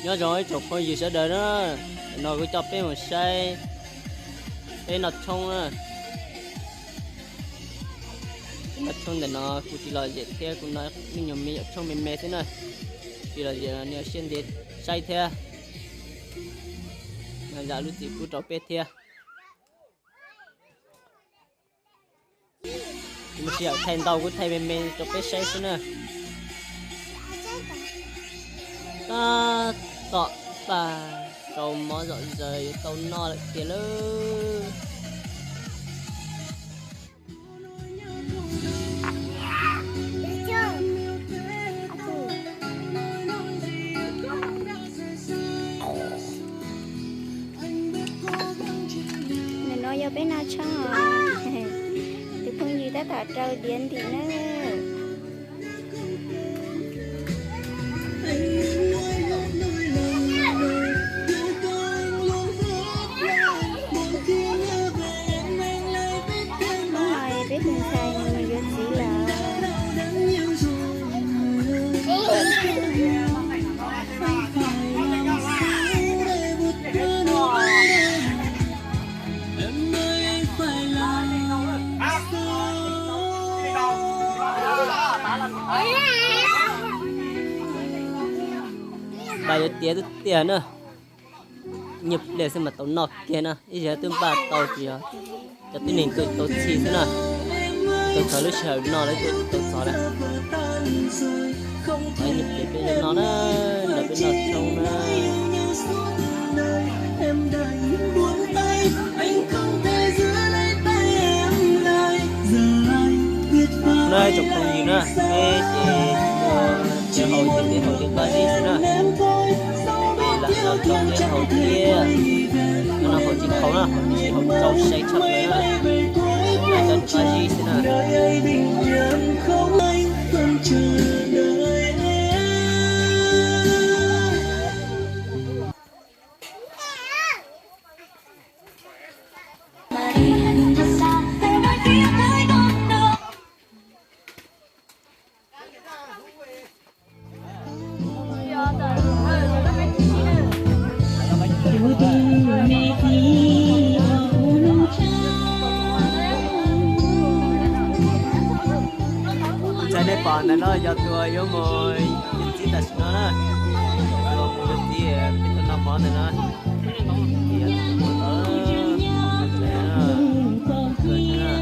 Nyob zoo ib tsoom phooj ywg sawv daws na, ntawm no kuv coj peb mus saib peb noj tshoob na. Peb noj tshoob ntawm no kuv tsis lom zem thiab, kuv noj me nyuam me nyuam tshoob me me xwb na. Tsis lom zem, nias siab ntev saib thiab. Nyob zam lub txim pub rau peb thiab. Kuv tsis yam thaij ntau, kuv thaij me me rau peb saib xwb na. Tab tom pag rau mov zom zaws yuav tau noj lawm tiag lauj. Ntawm no yog peb noj tshoob os. Tus phooj ywg tab tom rau diav ntim na. Hnub no peb tus ntxhais nws yuav txiv lawm. Npaj yuav tiav tiag tiag na. Nyiaj pliag xwb mas tau noj kiag na, ib zaug twb npaj tau tsis yog, cov tib neeg tuaj tau txhij xwb na. Tau txog lub sij hawm no lawv tuaj tau txog lawm. Nyiaj pliag peb yuav noj na, nrog peb noj tshoob na. Nab tsoom phooj ywg na, peb ces haus ces peb haus li qab zib xwb na. Peb lam no rau peb haus thiab, no haus tsis khaus na, haus tsis haus rau sai tshaj plaws na. Peb cov qab zib xwb na. Ntxhais nej pom ntawm no yog tus yuav mus yuav txiv tam sim no na. Tus yuav mus yuav txiv peb tuaj noj mov ntawm no.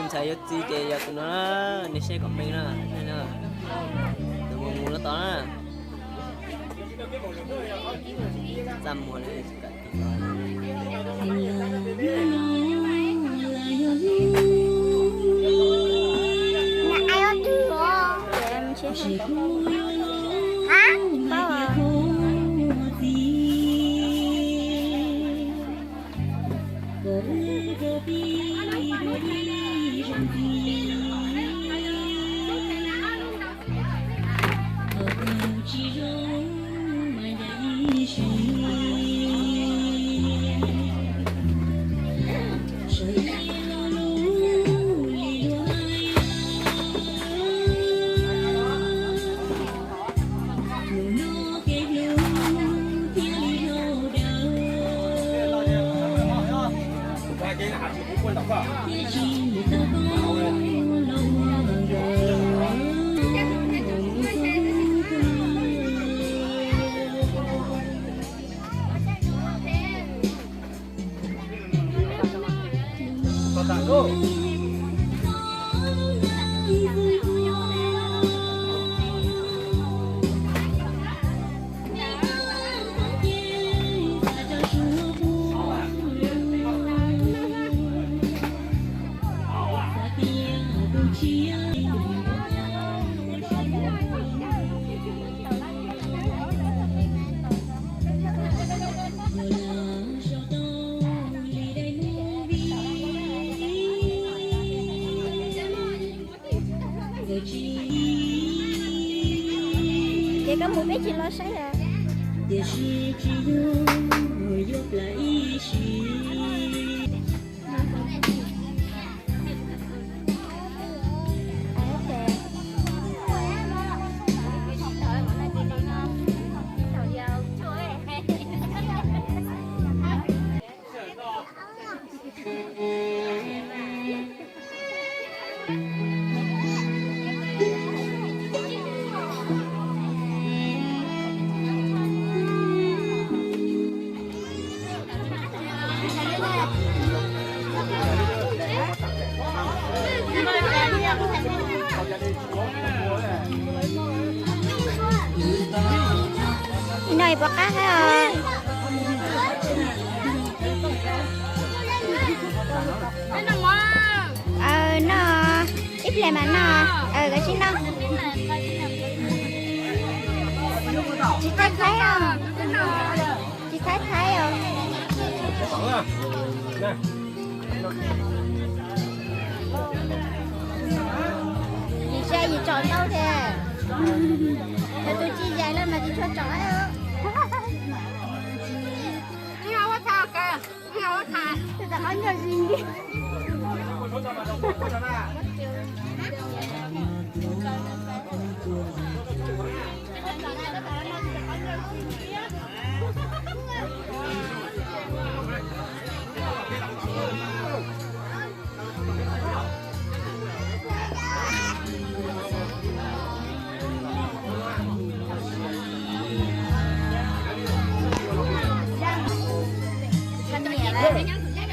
Txhais yuav txiv ces yog tus no na, nej saib kom meej na, tus mus mus no tod na. Txaj muag li. Ces koj mus peb tsis los saib os. Ib no es pom qab thiab os. Noj ib pliag mas noj, koj sim noj. Tsis thaib thaib os. Tsis thaib thaib os. Yim tsaus yim tsom ntau thiab. Yog tus tsis zais no mas tsis tshua tsom.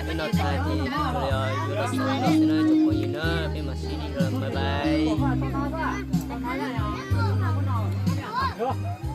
Peb noj tag ces yuav los xaus no xwb na tsoom phooj ywg na, peb mam sib ntsib dua, bye bye.